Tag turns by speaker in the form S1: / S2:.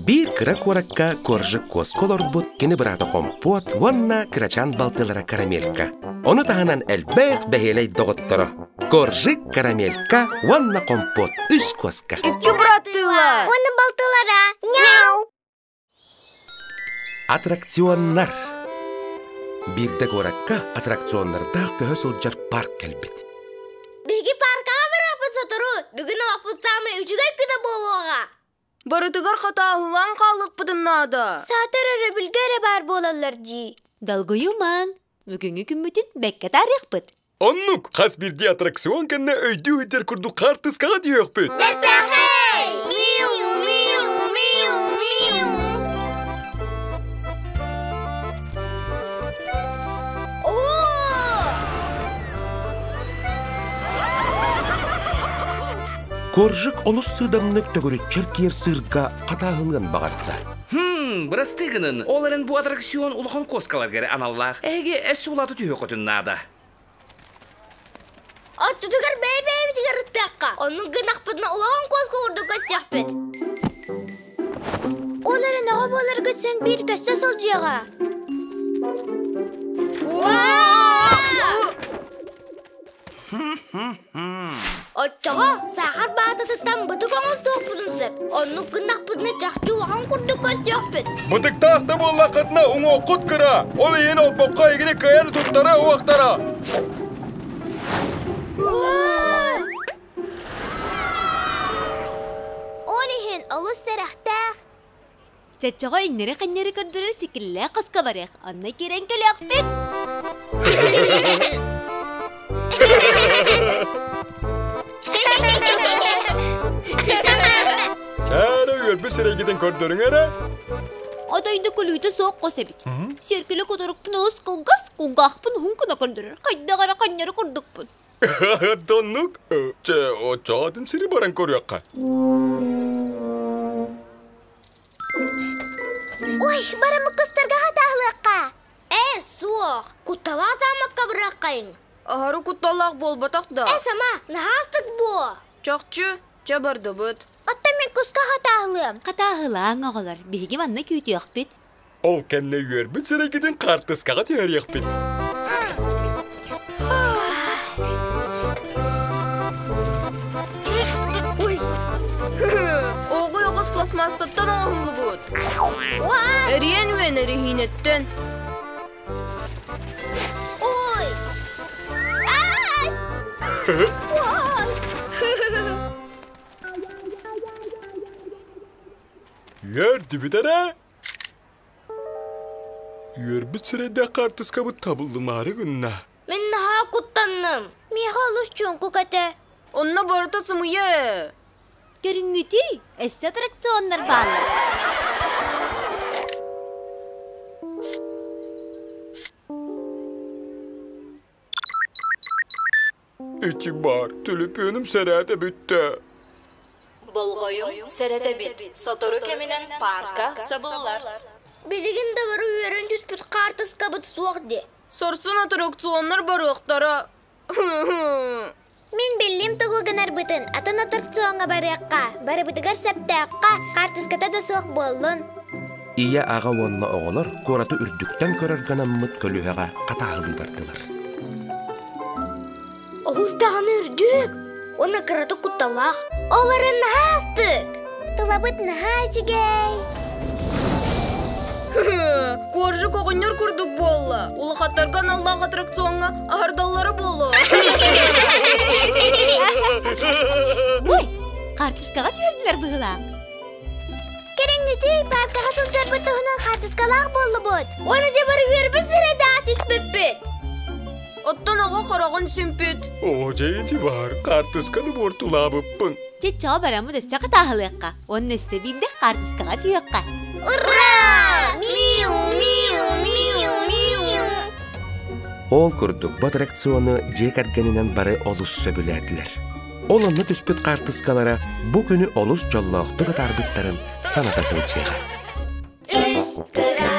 S1: Биир кыра куоракка Коржик куоска олорбут кини быраата Хомпуот уонна кырачаан балтылара Карамелька. Ону таһынан элбэх бэһиэлэй доҕотторо Коржик, Карамелька уонна Хомпуот үс куоска.
S2: Икки быраттыылар.
S3: Уонна балтылара. Няу!
S1: Аттракционнар. Биирдэ куоракка аттракционнардаах көһө сылдьар парк кэлбит.
S3: Биһиги паркаҕа бараппыт сотору. Бүгүн олохпут саамай үчүгэй күнэ буолуоҕа.
S2: Барытыгар хатааһылаан хаалыахпытын наада.
S3: Саатар өрөбүлгэ эрэ баар буолаллар дии.
S4: Долгуйумаҥ, бүгүҥҥү күммүтүн бэккэ таарыахпыт.
S5: Оннук, хас биирдии аттракцион кэннэ өйдүү сылдьар курдук хаартыскаҕа түһүөхпүт.
S3: Бэртээхэй! Миу, миу, миу, миу!
S1: Коржик олус сыыдамнык төгүрүччэр киэр сыырга хатааһылыан баҕарда.
S6: Хм, бырастыы гынын, ол эрэн бу аттракцион улахан куоскаларга эрэ аналлаах. Эһиги эс суулааты түһүөххүтүн наада.
S3: Оччотугар бэйэ-бэйэбитигэр ыттыахха, оннук гынахпытына улахан куоска курдук көстүөхпүт. Ол эрэн оҕо буоларгыт син биир көстө сылдьыаҕа. Оччоҕо саахар баататыттан бытык оҥостуохпутун сөп. Оннук гыннахпытына чахчы улахан курдук көстүөхпүт.
S5: Бытыктаах да буоллаххытына уҥуоххут кыра. Ол иһин олбоххо эһигини кыайан туттара уохтара.
S3: Ол иһин олус сэрэхтээх.
S4: Чаччоҕо иҥнэри-ханньары көрдөрөр сиккиллээх хоско барыах, онно киирэн кэлиэхпит.
S5: Чээрэ үөрбүт сирэйгитин көрдөрүҥ эрэ.
S4: Отойду күлүүтэ суох хос эбит. Сиэркилэ кутурукпун олус кылгас, кулгаахпын уһун гына көрдөрөр. Хайдах эрэ ханньары курдукпун.
S5: Оннук. Чэ, оччоҕо атын сири баран көрүөххэ.
S3: Ой, бараммыт кустарга хатааһылыахха. Ээ, суох. Кутталаах таамакка быраххайыҥ.
S2: Аһары кутталлаах буолбатах да.
S3: Ээ, сама, наһаастык буо.
S2: Чахчы, чэ бардыбыт.
S3: Оттон мин куска хатааһылыам.
S4: Хатааһылааҥ оҕолор, биһиги манна күүтүөхпүт.
S5: Ол кэннэ үөрбүт сирэйгитин хаартыскаҕа түһэриэхпит.
S2: Оҕуй оҕус пластмассаттан оҥоһуллубут. Эриэн үөн эрэһиинэттэн.
S3: Ой!
S5: Үөрдүбүт эрэ? Үөрбүт сирэйдээх хаартыскабыт табыллымаары гынна.
S3: Мин наһаа куттанным. Миэхэ олус чуҥкук этэ.
S2: Онно барыта сымыйа ээ.
S4: Көрүҥҥүтүй, өссө аттракционнар бааллар.
S5: Ити баар, төлөпүөнүм сэрээтэ бүттэ.
S7: Болҕойуҥ, сэрэтэбит, сотору кэминэн паарка сабыллар.
S3: Билигин да бары үөрэн түспүт хаартыскабыт суох дии.
S2: Сарсын аттракционнар барыахтара.
S3: Мин биллим тугу гынарбытын, атын аттракциоҥҥа барыахха, барыбытыгар сөптөөххө, хаартыската да суох буоллун.
S1: Ийэ аҕа уонна оҕолор куораты үрдүктэн көрөр гынаммыт көлүөһэҕэ хатааһылыы бардылар.
S3: Оһус даҕаны үрдүк уонна кыратык кутталлаах. Ол эрэн наһаа астык. Тылабыт наһаа үчүгэй.
S2: Коржик оҕонньор курдук буолла. Улахаттарга аналлаах аттракциоҥҥа аһардаллара буолуо.
S4: Ой, хаартыскаҕа түһэрдилэр быһыылаах.
S3: Кэриҥҥитий, пааркаҕа сылдьарбыт туһунан хаартыскалаах буоллубут. Уонна дьэ бары үөрбүт сирэйдээх түспүппүт.
S2: Оттон оҕо хороҕун сүмпүт.
S5: Оо, дьэ ити баар, хаартысканы буортулаабыппын.
S4: Чэ, чоо бараммыт өссө хатааһылыахха. Уонна өссө биирдэ хаартыскаҕа түһүөххэ.
S3: Ура! Миу, миу, миу, миу!
S1: Ол курдук бу аттракциону дьиэ кэргэнинэн бары олус сөбүлээтилэр. Ол онно түспүт хаартыскалара бу күнү олус дьоллоохтук атаарбыттарын саната сылдьыаҕа.
S7: Үс кыра